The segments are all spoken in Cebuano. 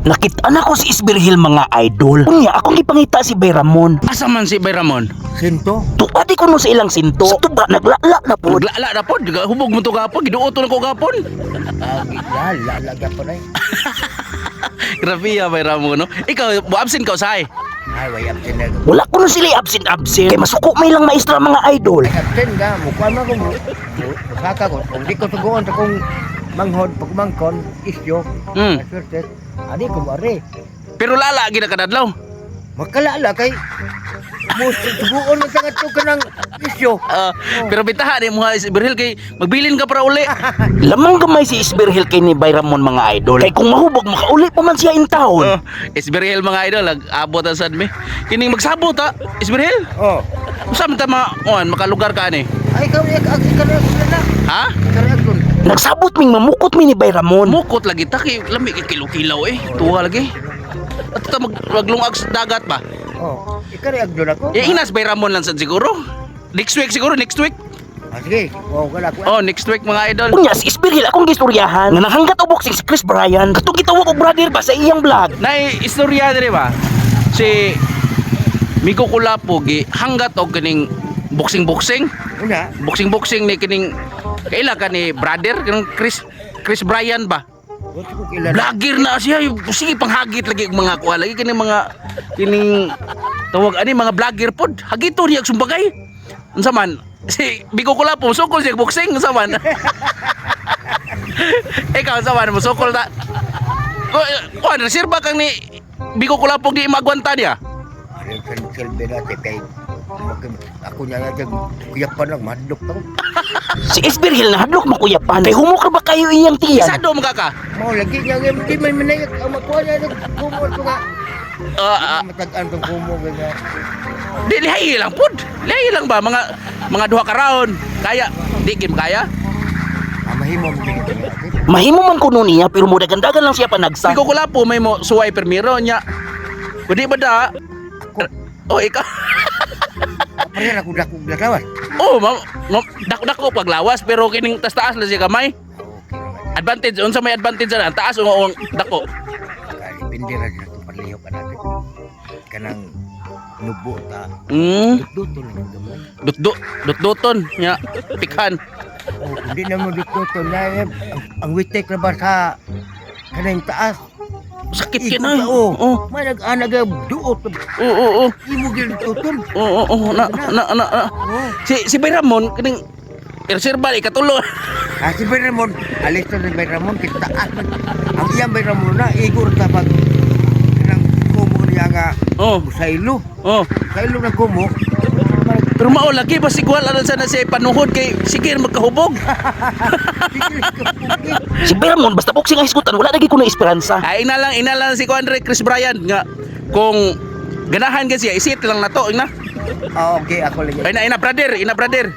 Nakita na ko si Isbirhil, mga idol. Unya, akong gipangita si Bay Ramon. Asa man si Bay Ramon? Sinto? Tuwa di ko no sa ilang sinto. Sa tuba, naglala na po. Naglala na pod, hubog mo to gapon, giduot na ko gapon. Ah, lala gyapon ay. Grabe ya Bay Ramon, no. Ikaw, absent ka usahay. Ay, way absent na. Wala ko no sila absent-absent. Kay masuko may lang maestra, mga idol. Ay, absent ka, mukha man ko mo. Musaka ko, kung di ko tuguon sa kong manghod, pagmangkon, isyo, swerte, ani ko mo ari. Pero lala gid ka kadadlaw. Makalala kay mo tuguon na sa ngadto ka ng isyo. Ah, pero bitaha ni mo si Birhil kay magbilin ka para uli. Lamang gamay si Isbirhil kay ni Bay Ramon, mga idol. Kay kung mahubog, makauli pa man siya in town. Oh, Isbirhil, mga idol, ag-abot ang sad mi. Kining magsabot ha, Isbirhil. Oh. Usa man ta ma kuan makalugar ka ani? Ay, ikaw, ikaw, ikaw, ikaw, na. Ha? Ikaw, ikaw. Nagsabot ming mamukot mi ni Bay Ramon. Mukot lagi ta kay lami kay kilo-kilaw eh. Tuwa lagi. At ta maglungag sa dagat ba? Oh, ikaw rin agdon ako. Eh, inas Bay Ramon lang sad siguro. Next week siguro, next week. Ah, sige, oh, wala ko. Oh, next week, mga idol. Unya si Isbirhil akong gistoryahan nga nahanggat og boxing si Chris Bryan. Katong gitawag og brother ba sa iyang vlog. Nay istorya dire ba? Si Miko Kulapo gi hanggat og kining boxing-boxing, Una, boxing-boxing ni kining kaila ka ni brother kining Chris Chris Bryan ba? gusto ko kilala. Vlogger na siya. Sige, panghagit lagi og mga kuha lagi kining mga kining tawag ani mga vlogger pod. Hagito niya og sumbagay. Unsa man? Si Bigo Kulapo sukol siya og boxing, unsa man? Ikaw, unsa man mo sukol ta? Kuan reserba kang ni Bigo Kulapo di magwanta niya. Ano yung silbi natin kay ako niya nga kuyapan lang, madlok ako. Si Isbirhil nahadlok makuyapan. Kay humok ra ba kayo iyang tiyan? Isado mo ka ka. Mao lagi niya nga, hindi man manayag ang makuha niya, kumo ko nga. Ah, ah, Matagaan tong kumo ganyan. Di lihay lang pod. Lihay lang ba mga duha ka round. Kaya di gid kaya. Ah, mahimo mo din ito natin. Mahimo man kuno niya pero mudagandagan lang siya panagsa. Bigo Kulapo may mo suway permiro niya. Kundi ba da? Oh, ikaw. Pareha ako dako lakawas. Oh, ma, ma dako-dako paglawas pero kining taas lang siya kamay. Okay naman. Advantage unsa may advantage ana? Taas o ang dako. Kali pindira din ito parlihok ka natin. Kanang nubo ta. Dutduto lang yung gamay. Dutdo dutduton nya pikhan. Oh, hindi na mo dutduto na ang witik na ba sa kanang taas. Sakit Igo kina. ka, oh. Oh. May nag-anag duot. Oo. Imo gyud dutduton. Oo, na na na. Na. Oh. Si si Bay Ramon kining reserba ikatulo. Ah, si Bay Ramon, alis na si Bay Ramon, kita taas man. Ang iyang Bay Ramon na, igor ta pag kanang kumo niya nga Oh, sa ilo. oh. Sa ilo ng kumo. Pero mao lagi ba sigwal ana sana siya panuhod kay sige magkahubog. Si Bay Ramon basta boxing ang hisgutan wala lagi kuno esperanza. Ay ina lang si Kuan Chris Bryan nga kung ganahan ka siya isit lang nato ina. Ah, okay, ako lagi. Ay, ina ina brother, ina brother.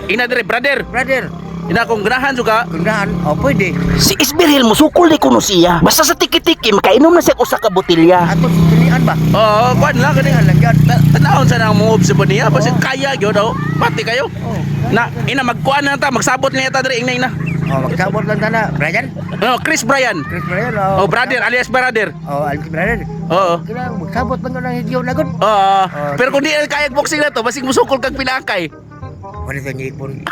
Ina dire brother. Brother, Ina kung ganahan suka. kundahan, oh, pwede. Si Isbirhil musukol di kuno siya. Basta sa tiki-tiki makainom na siya og usa ka botelya. Ato sa tinian ba? Oo, kuan lang kani. Tinian lang yan. Tanahon sa nang move sa niya basta kaya gyud oh. Pati kayo. Oh, Na ina magkuan na ta, magsabot niya ta dire ina ina. oh, magsabot lang tana. Brian? No, Chris Bryan. Chris Brian, oh. Oh, brother alias brother. Oh, alias brother. Oo. Kaya magsabot lang ng higyo na gud. Oo. Oh, Pero kung di na kaya boxing na to, basig musukol kag pinakay. Wala sa ngipon.